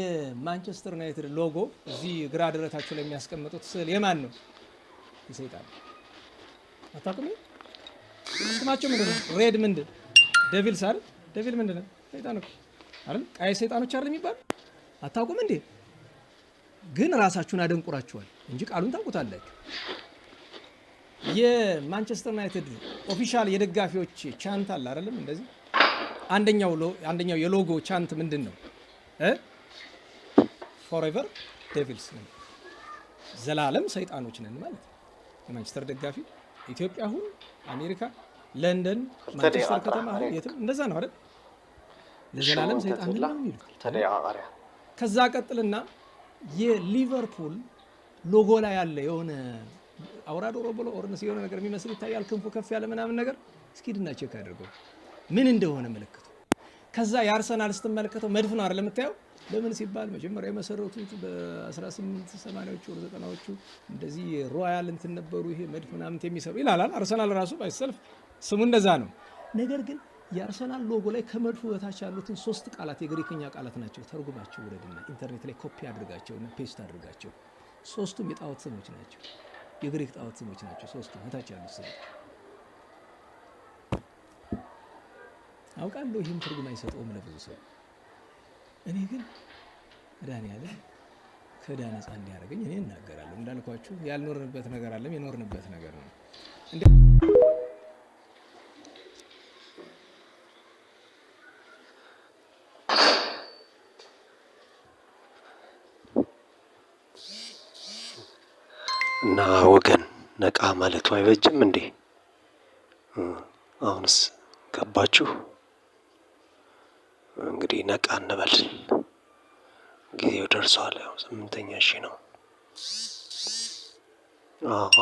የማንቸስተር ዩናይትድ ሎጎ እዚህ ግራ ደረታቸው ላይ የሚያስቀምጡት ስዕል የማን ነው? የሰይጣን። አታውቅም? ስማቸው ምንድን ነው? Red ምንድን? Devils አይደል? Devil ምንድን ነው? ሰይጣን እኮ አይደል? ቀይ ሰይጣኖች አይደል የሚባል? አታውቁም እንዴ? ግን ራሳችሁን አደንቁራችኋል እንጂ ቃሉን ታውቁታላችሁ። የማንቸስተር ዩናይትድ official የደጋፊዎች chant አለ አይደለም? እንደዚህ አንደኛው የ logo chant ምንድን ነው? Forever devils ነን፣ ዘላለም ሰይጣኖች ነን ማለት ነው። የማንቸስተር ደጋፊ ኢትዮጵያ ሁን፣ አሜሪካ፣ ለንደን፣ 2 ደቂቃ ማንቸስተር ጥራሕ ከተማ ሁን፣ መሬት የትም እንደዛ ነው አይደል? ለዘላለም 8 ሰይጣን ነን ትብላ ነው የሚሉት። 2 ደቂቃ ቀርያ። ከዛ ቀጥልና የሊቨርፑል ሎጎ ላይ ያለ የሆነ አውራ ዶሮ ብሎ ኦርንስ የሆነ ነገር የሚመስል ይታያል። ክንፉ ከፍ ያለ ምናምን ነገር፣ እስኪ ሂድና check አድርገው ምን እንደሆነ ምልክቱ። ከዛ የአርሰናል ስትመለከተው መድፍ ነው አይደል የምታየው? ለምን ሲባል መጀመሪያ የመሰረቱት በ1880ዎቹ ወደ 90ዎቹ እንደዚህ royal እንትን ነበሩ፣ ይሄ መድፍ ምናምን የሚሰሩ ይላል። አርሰናል ራሱ by itself ስሙ እንደዛ ነው። ነገር ግን የአርሰናል ሎጎ ላይ ከመድፉ በታች ያሉትን ሶስት ቃላት የግሪክኛ ቃላት ናቸው። ተርጉማቸው ውረድና ኢንተርኔት ላይ ኮፒ አድርጋቸው እና paste አድርጋቸው። ሶስቱም የጣዖት ስሞች ናቸው። የግሪክ ጣዖት ስሞች ናቸው። ሶስቱም በታች ያሉት ስሞች። አውቃለሁ ይህም ትርጉም አይሰጠውም ለብዙ ሰው። እኔ ግን መድኃኒዓለም ከዕዳ ነፃ እንዲያደርገኝ እኔ እናገራለሁ። እንዳልኳችሁ ያልኖርንበት ነገር አለም የኖርንበት ነገር ነው። እና ወገን ነቃ ማለቱ አይበጅም እንዴ? አሁንስ ገባችሁ? እንግዲህ ነቃ እንበል። ጊዜው ደርሷል። ያው 8,000 ነው። አዎ።